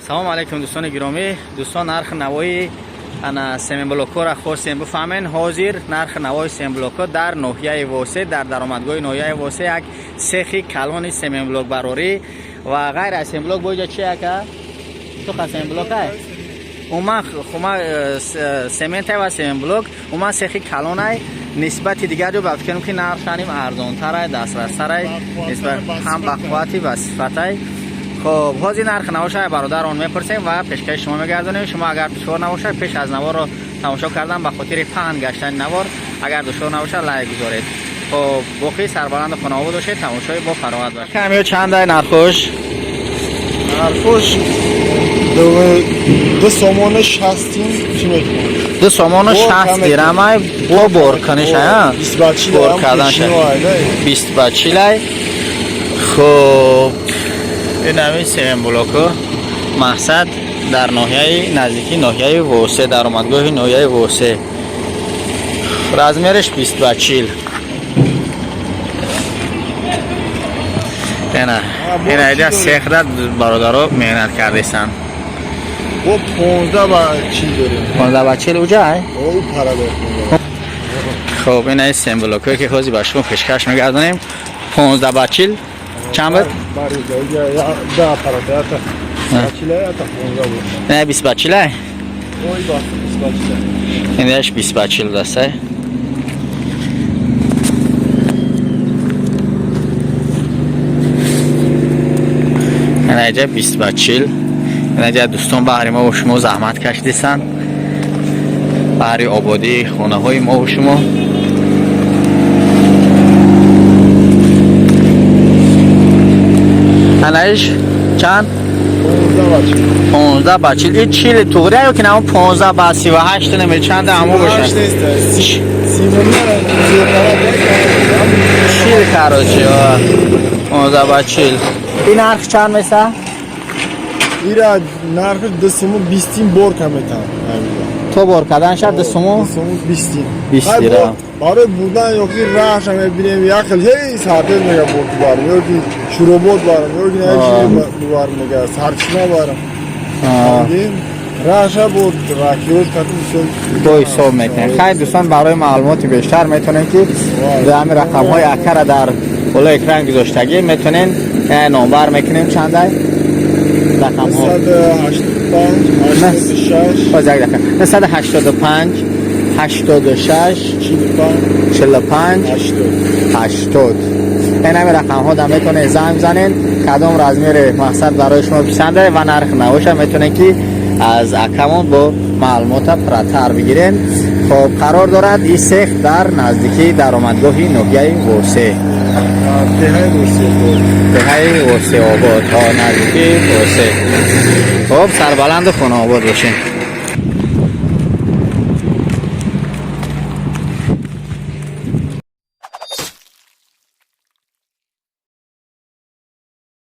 Салом алейкум, дӯстони гиромӣ. Дӯстон, нархи навои ана семенблокҳоро хостем бифаҳмем. Ҳозир нархи навои семенблокҳо дар ноҳияи Восе, дар даромадгоҳи ноҳияи Восе, як сехи калони семенблокбарорӣ ва ғайр аз семенблок бо иҷа чи ака? Туқа семенблокай? Уман хума сементай ва семенблок, уман сехи калонай. Нисбати дигар ҷо ба фикрам ки нархшаним арзонтарай, дастрастарай, нисбат ҳам ба қуввати ва сифатай. Хоб, ҳозир нархи навоша бародарон мепурсем ва пешкаши шумо мегардонем. Шумо агар душвор набошад, пеш аз наворро тамошо кардан, ба хотири паҳн гаштани навор, агар душвор набошад, лайк гузоред. Хоб, боқӣ сарбаланду хонаобод бошед, тамошои бо фароғат бошед. Камиё чандай нархош? Нархош 2 сомону 60 тин чӣ мекунад? 2 сомону 60 дирамай бо борканиша. 20 ба 40. Бор карданша 20 ба 40-ай. Хоб, ин ҳамин семенблоко мақсад дар ноҳияи наздикии ноҳияи Восе, даромадгоҳи ноҳияи Восе, размераш 20 ба 40. Ина ина иҷа сехда бародаро меҳнат кардесанд. Бо 15 ба 40 дорем. 15 ба 40 уҷай? Ӯ парадор. Хоб, ина семблокое ки ҳозир ба шумо пешкаш мегардонем, 15 ба 40 чанд буд? Да, парада ята чилай, ята 15 буд. Не, 20 ба 40-ай? Ой, ба 20 ба 40. Инаш 20 ба 40 дастай. Инаҷа 20 ба 40. Инаҷа дӯстон баҳри мо ва шумо заҳмат кашидисанд, баҳри ободии хонаҳои мо ва шумо. Анаиш чанд? 15 ба 40. 15 ба 40. И чили туғрия ё ки намо 15 ба 38 наме чанда ҳамо бошад? 40, короче, 15 ба 40. Ин нарх чанд меса? Ира нархи 2 сому 20 тин бор каметан. То бор кардан шад 2 сому 2 сому 20 тин. 20 дирам. Барои бурдан ё ки раҳша мебинем, як хел ҳей сартез мега бор барам, ё ки шуробот барам, ё ки бубарам, мега сарчишма барам. Раҳша бо ракиёш кату мисол. Бо ҳисоб мекунем. Хайр, дӯстон, барои маълумоти бештар метавонем ки ҳамин рақамҳои акара дар болои экран гузоштагӣ метавонем, номбар мекунем. Чандай рақамҳо? 185 86. Боз як дақиқа. 985 86 45 45 80. 80. Ин ҳамин рақамҳо да метавонед занг бизанед. Кадом размери мақсад барои шумо писанда ва нарх набошад, метавонед ки аз акамон бо маълумота пурратар бигиред. Хоб, қарор дорад ин сех дар наздикии даромадгоҳи ноҳияи Восе. Деҳаи Восеобод. Деҳаи Восеобод, то наздикии Восе. Хоб, сарбаланду хонаобод бошед.